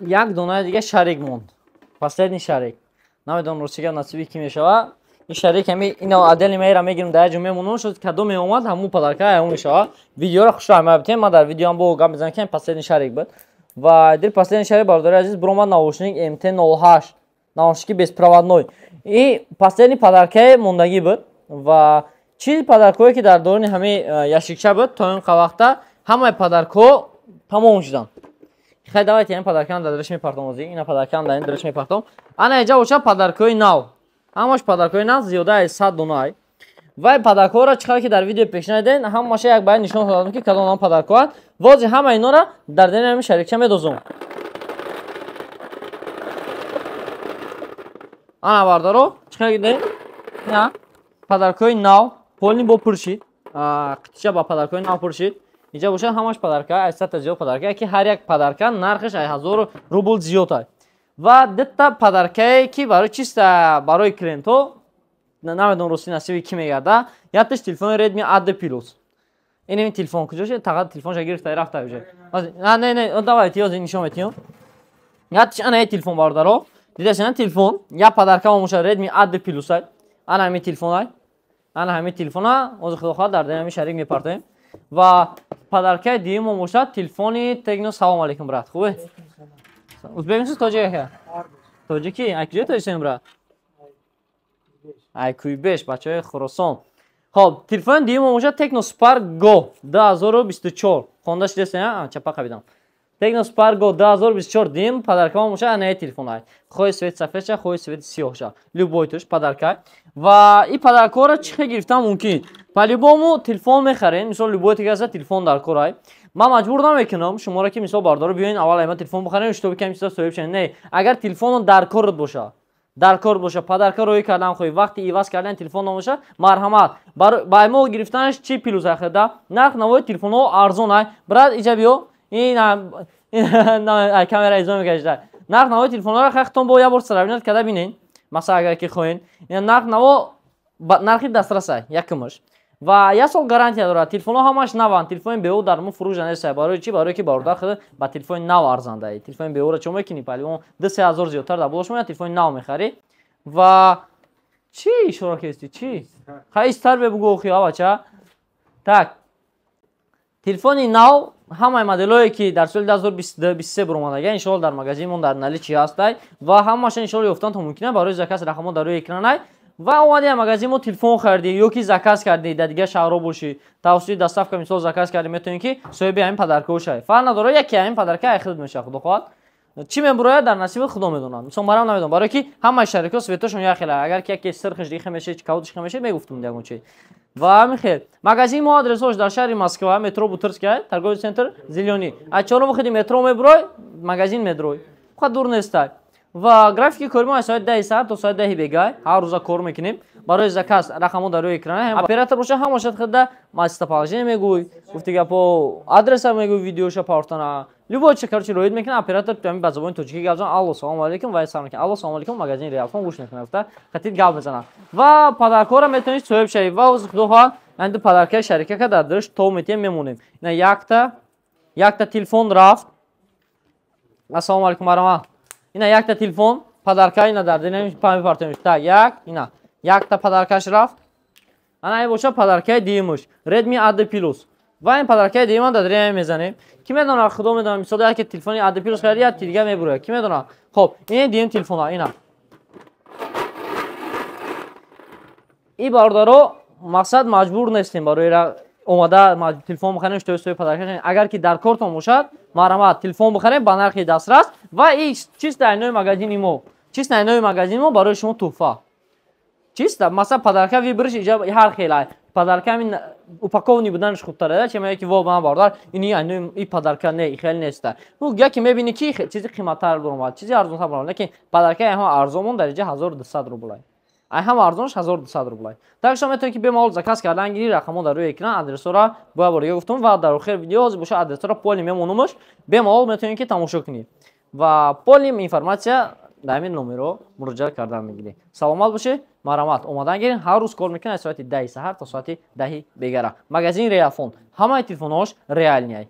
Як донаи дига шарик монд. Последний шарик. Намедонам ростига насиби ки мешава. Ин шарик ҳами ина отдельный меира мегирем, дар ҷо мемонам, шуд кадом меомад, ҳамун подарка ҳамун мешава. Видеоро хушро ҳама битем, ман дар видеоам бо гап мезанам ки последний шарик буд. Ва дил последний шарик, бародари азиз, буромад наушник MT08, наушники беспроводной. И последний подаркаи мондагӣ буд. Ва чизи подаркое ки дар дорони ҳамин ящикча буд, то ин вақта ҳамаи подаркҳо тамом шуданд. Хай, давайте ин подаркам дар дараш мепартом ози. Ина подаркам дар ин дараш мепартом. Ана иҷа боша подаркҳои нав. Ҳамаш подаркҳои нав, зиёда аз 100 дона. Вай подаркҳоро чӣ қадар ки дар видео пешина дидем, ҳамаша як баъд нишон додам ки кадом подаркҳоанд. Вози ҳама инора дар дени ҳамин шарикча медозум. Ана бардаро, чӣ қадар дидем? Ина подаркҳои нав, полни бо пур шид. Қитича ба подаркҳои нав пур шид. Инҷа бошад ҳамаш подарка, аз 100 та зиёд подарка, ки ҳар як подарка нархаш аз 1000 рубл зиёд аст. Ва дитта подаркае ки барои чиста, барои клиентҳо, намедонам рости насиби ки мегарда, якташ телефони Redmi A2 Plus. Ин ин телефон куҷо шуд? Тақат телефонша гирифта рафта уже. Не, не, давайте ёзи нишон метиҳам. Якташ ана телефон, бародаро. Дидаш ана телефон, як подарка мошад Redmi A2 Plus аст. Ана ҳамин телефон аст. Ана ҳамин телефона, ҳозир худо хоҳад дар ҳамин шарик мепартоем. Ва подаркаи дуюм бошад телефони Tecno. Салом алейкум, брат. Хубе? Узбекмисиз, тоҷик ака? Тоҷикӣ? Ай куҷои тоҷикистон, брат? Ай Куйбеш, бачаҳои Хуросон. Хоб, телефони дуюм бошад Tecno Spark Go 2024. Хонда шудест, чапа қабидам. Tecno Spark Go 2024 дуюм подаркамо бошад анаи телефон ай. Хоҳи свет сафед ша, хоҳи свет сиёҳ ша. Любой туш подарка. Ва ин подаркаҳоро чӣ хел гирифтан мумкин? По-любому телефон мехарем, мисол любой тига телефон дар кор ай. Ман маҷбур намекунам шуморо ки мисол бардоро биёин аввал айма телефон бихарем, чтобы кам чиза соҳиб шавем. Не, агар телефоно дар корт боша, дар кор боша, подарка роӣ кардан хоҳӣ, вақти иваз кардан телефон набоша, марҳамат. Ба мо гирифтанаш чӣ плюс ахида? Нарх навои телефонҳо арзон ай. Брат, иҷа биё. Ин камера изо мекашида. Нарх навои телефонҳоро хахтон бо як бор сравнивать карда бинен. Масалан, агар ки хоҳен, нарх наво нархи дастрас ай, якумаш. Ва як сол гарантия дорад. Телефонҳо ҳамаш наванд. Телефони беу дар мо фурӯш нест. Барои чӣ? Барои ки бародар худ ба телефони нав арзанда. Телефони беуро чӣ мекунӣ? Палион 2-3 ҳазор зиёдтар дар болош меояд, телефони нав мехарӣ. Ва чӣ ишора кардӣ? Чӣ? Хай истар бегӯ охи, бача. Так. Телефони нав ҳамаи моделҳое ки дар соли 2022-23 баромадага, иншоалло дар магазинмон дар наличии ҳастай ва ҳамаша иншоалло ёфтан то мумкин аст. Барои заказ рақамҳо дар рӯи экран ай. Ва омади магазин мо телефон хардӣ ё ки заказ кардӣ, дар дигар шаҳрҳо бошӣ, тавассути доставка мисол заказ кардӣ, метавонӣ ки соҳиби ҳамин подаркаҳо шавӣ. Фарқ надорад, яке ҳамин подарка ай худ мешавад, худо хоҳад. Чӣ мебурояд дар насиби худо медонад. Мисол марам намедонам, барои ки ҳамаи шарикҳо светошон як хел. Агар ки яке сирхиш диха мешавад, кавудиш мешавад, мегуфтум ягон чиз. Ва ҳамин хел. Магазини мо адресош дар шаҳри Москва, метро Бутырская, торговый центр Зелёный. Аз чорум худи метро мебурой, магазин медрой. Хуб дур нестай. Ва графики кори мо аз соати 10 саҳар то соати 10 бегай ҳар рӯза кор мекунем. Барои заказ рақамҳо дар рӯи экран. Оператор боша ҳамаша худа местоположение мегӯй, гуфти гапо адреса мегӯй, видеоша партана. Любой чи короче роид мекунад, оператор ҳамин ба забони тоҷикӣ гап зан. Алло, салом алейкум, вай салом алейкум. Алло, салом алейкум, магазини Реалфон гӯш мекунад, гуфта хатид гап мезанад. Ва подаркҳоро метавонед соҳиб шавед. Ва худо хоҳад, ин ду подаркаи шарикака дар дарш то метиҳем мемонем. Ина якта телефон рафт. Ассалому алейкум, марҳамат. Ина якта телефон подарка ина дар динам пами партоем. Так, як, ина якта подаркаш рафт. Ана ин боша подаркаи дуюмаш Redmi A2 Plus. Ва ин подаркаи дуюмам дар динам мезанем. Ки медонад, худо медонад, мисол яке телефони A2 Plus хариди, як дига мебурояд. Ки медонад? Хоб, ин дуюм телефона, ина. И бародаро, мақсад маҷбур нестем барои омада телефон бихарем, что сои подарка шавем. Агар ки дар кортон бошад, марҳамат, телефон бихарем ба нархи дастрас. Ва и чист айнои магазини мо. Чист айнои магазини мо барои шумо туҳфа. Чист, масалан, подарка вибриш иҷа ҳар хел ай. Подарка ҳамин упакованный буданаш хубтар аст, чема яки во ман бародар, ини айнои и подарка не, хеле нест. Ну, яки мебини ки чизи қиматтар баромад, чизи арзонтар баромад, лекин подарка ҳама арзонмон дар иҷа 1200 рубл ай. Ай ҳама арзонаш 1200 рубл ай. Так шумо метавонед ки бемалол заказ кардан гири, рақамҳо дар рӯи экран, адресҳоро бо як бор дига гуфтум ва дар охири видео ҳозир боша адресҳоро полный мемонумаш, бемалол метавонед ки тамошо кунед. Ва полный информатсия дар ҳамин номерҳо муроҷиат кардан мегиред. Саломат бошед, марҳамат, омадан гиред. Ҳар рӯз кор мекунад аз соати 10 саҳар то соати 10 бегара. Магазини Реалфон. Ҳамаи телефонҳош реалнияй.